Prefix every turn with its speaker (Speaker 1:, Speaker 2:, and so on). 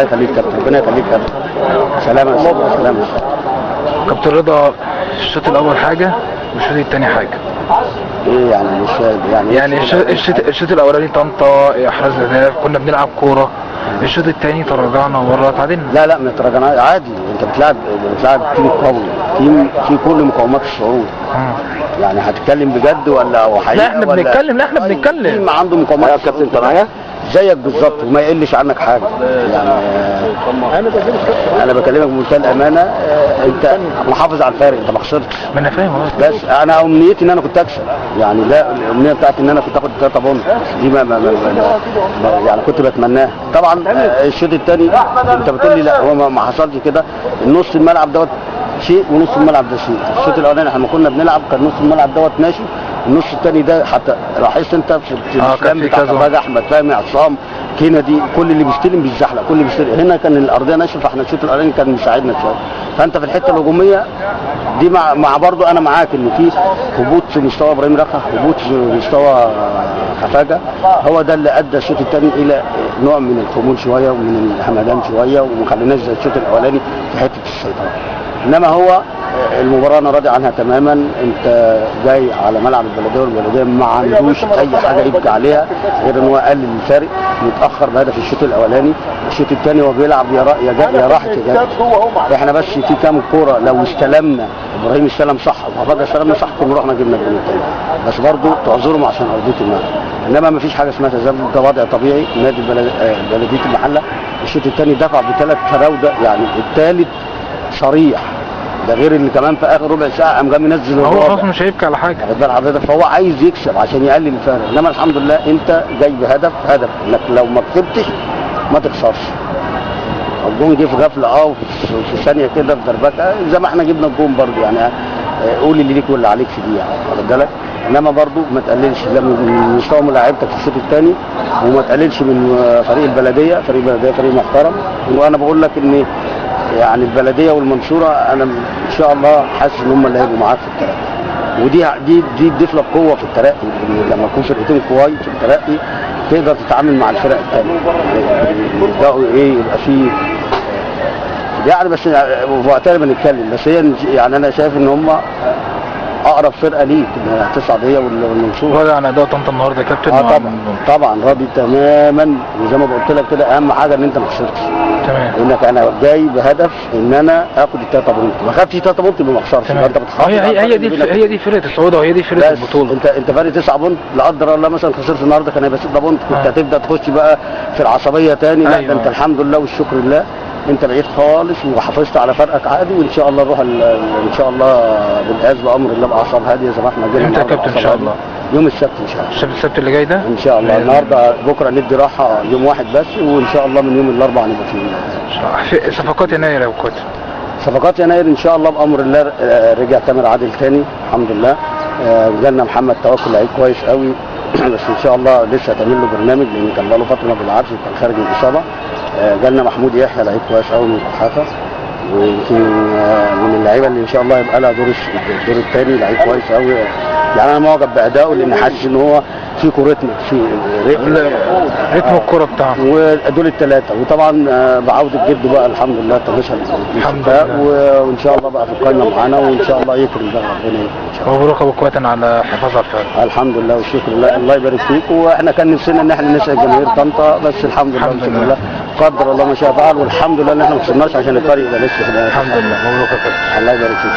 Speaker 1: الله يخليك كابتن، ربنا يخليك كابتن. سلامه سلامه.
Speaker 2: كابتن رضا، الشوط الاول حاجة والشوط الثاني حاجة.
Speaker 1: ايه يعني؟ مش يعني
Speaker 2: الشوط الاولاني طنطا احراز اهداف، كنا بنلعب كورة. الشوط الثاني تراجعنا ورا، تعادلنا.
Speaker 1: لا ما تراجعنا عادي، انت بتلعب team قوي، team فيه كل مقومات الصعود. يعني هتتكلم بجد ولا حقيقة؟
Speaker 2: لا احنا بنتكلم، لا احنا بنتكلم.
Speaker 1: team عنده مقومات.
Speaker 3: يا كابتن انت معايا؟
Speaker 1: زيك بالظبط وما يقلش عنك حاجة. يعني انا بكلمك بمنتهى الامانة، انت محافظ على الفارق، انت ما خسرتش.
Speaker 2: ما انا فاهم،
Speaker 1: بس انا امنيتي ان انا كنت اكسب، يعني لا الامنية بتاعتي ان انا كنت اخد 3 point دي ما يعني كنت بتمناها. طبعا الشوط الثاني انت بتقول لي لا هو ما حصلش كده، نص الملعب دوت شيء ونص الملعب ده شيء. الشوط الاولاني احنا كنا بنلعب كان نص الملعب دوت ماشي، النص الثاني ده حتى لاحظت انت في الاسلام بتاع خواجه احمد فهمي عصام كندي، كل اللي بيستلم بيتزحلق، كل اللي بيستلم. هنا كان الارضية ناشفة، فاحنا الشوط الاولاني كان مساعدنا شوية. فانت في الحتة الهجومية دي مع برضه انا معاك ان في هبوط في مستوى ابراهيم رخا، هبوط في مستوى خفاجه، هو ده اللي ادى الشوط الثاني الى نوع من الخمول شوية ومن الهمدان شوية، وما خليناش زي الشوط الاولاني في حتة السيطرة. انما هو المباراة انا راضي عنها تماما. انت جاي على ملعب البلدية، والبلديه ما عندوش اي حاجة يبكي عليها غير ان هو قلل الفارق، متاخر بهدف الشوط الاولاني. الشوط الثاني هو بيلعب يا راحت يا جت. احنا بس في كام كورة لو استلمنا ابراهيم استلم صح وخفاجه استلمنا صح كنا رحنا جبنا الجون الثاني، بس برضه تعذرهم عشان ارضية الملعب. انما ما فيش حاجة اسمها تذبذب، ده وضع طبيعي. نادي بلديه المحلة الشوط الثاني دفع بثلاث فراوده، يعني الثالث صريح، ده غير اللي كمان في اخر ربع ساعة قام جاي منزل
Speaker 2: الرابع. هو خلاص مش هيبكي على حاجة،
Speaker 1: واخد بال حضرتك؟ فهو عايز يكسب عشان يقلل الفرق. انما الحمد لله انت جاي بهدف، هدف انك لو ما كسبتش ما تخسرش. الجون جه في غفلة في ثانية كده في دربكه، زي ما احنا جبنا الجون برضه، يعني قول اللي ليك واللي عليك في دي، يعني واخد بالك؟ انما برضه ما تقللش لا من مستوى ملاعيبتك في الشوط الثاني، وما تقللش من فريق البلدية. فريق البلدية فريق محترم، وانا بقول لك ان يعني البلدية والمنصوره انا ان شاء الله حاسس ان هم اللي هيبقوا معاك في الترقي، ودي دي دي تضيف لك قوة في الترقي. لما يكون فرقتين قواي في الترقي تقدر تتعامل مع الفرق الثانية، يبداوا ايه يبقى في يعني، بس وقتها بنتكلم. بس هي يعني انا شايف ان هم اقرب فرقه ليك هتصعد هي والمنصوره.
Speaker 2: راضي عن اداء طنطا النهارده يا كابتن؟
Speaker 1: طبعا طبعا راضي تماما، وزي ما قلت لك كده اهم حاجة ان انت ما خسرتش.
Speaker 2: تمام.
Speaker 1: لانك انا جاي بهدف ان انا اخد الثلاثة point، ما خدتش 3 point ما اخسرش. انت بتخاطر.
Speaker 2: هي دي فرقه الصعود، وهي دي فرقه البطولة.
Speaker 1: انت فارق 9 point، لا قدر الله مثلا خسرت النهارده كان هيبقى 6 point، كنت هتبدا تخش بقى في العصبية تاني. لا ده انت الحمد لله والشكر لله انت بعيد خالص وحافظت على فرقك عادي، وان شاء الله نروح ان شاء الله بالقاس بامر الله باعصاب هادية زي ما احنا جينا.
Speaker 2: امتى يا كابتن ان شاء الله؟
Speaker 1: يوم السبت ان شاء الله.
Speaker 2: السبت اللي جاي ده؟
Speaker 1: ان شاء الله. النهارده بكره ندي راحة يوم واحد بس، وان شاء الله من يوم الاربعاء نبقى في
Speaker 2: صفقات يناير يا كابتن.
Speaker 1: صفقات يناير ان شاء الله بامر الله رجع تامر عادل تاني الحمد لله. جالنا محمد توكل لعيب كويس قوي، بس ان شاء الله لسه هتعمل له برنامج لان كان بقاله فترة ما بيلعبش وكان خارج من الاصابة. جالنا محمود يحيى لعيب كويس قوي من الحافة، ويمكن من اللعيبة اللي ان شاء الله يبقى لها دور الدور الثاني، لعيب كويس قوي. يعني انا معجب بادائه لان حاسس ان هو في كورتنا في
Speaker 2: رتم الكورة بتاعه،
Speaker 1: ودول الثلاثة. وطبعا بعوده جده بقى الحمد لله 12
Speaker 2: الحمد لله،
Speaker 1: وان شاء الله بقى في القايمة معانا، وان شاء الله يكرم بقى ربنا يكرم ان شاء الله.
Speaker 2: مبروك ابو كواتن على حفاظ على الفرق.
Speaker 1: الحمد لله والشكر لله، الله يبارك فيك. واحنا كان نفسنا ان احنا نسعد جماهير طنطا، بس الحمد لله والشكر لله قدر الله ما شاء فعل، والحمد لله ان احنا ما خسرناش عشان الفريق يبقى لسه.
Speaker 2: الحمد لله. مبروك يا كابتن.
Speaker 1: الله يبارك فيك.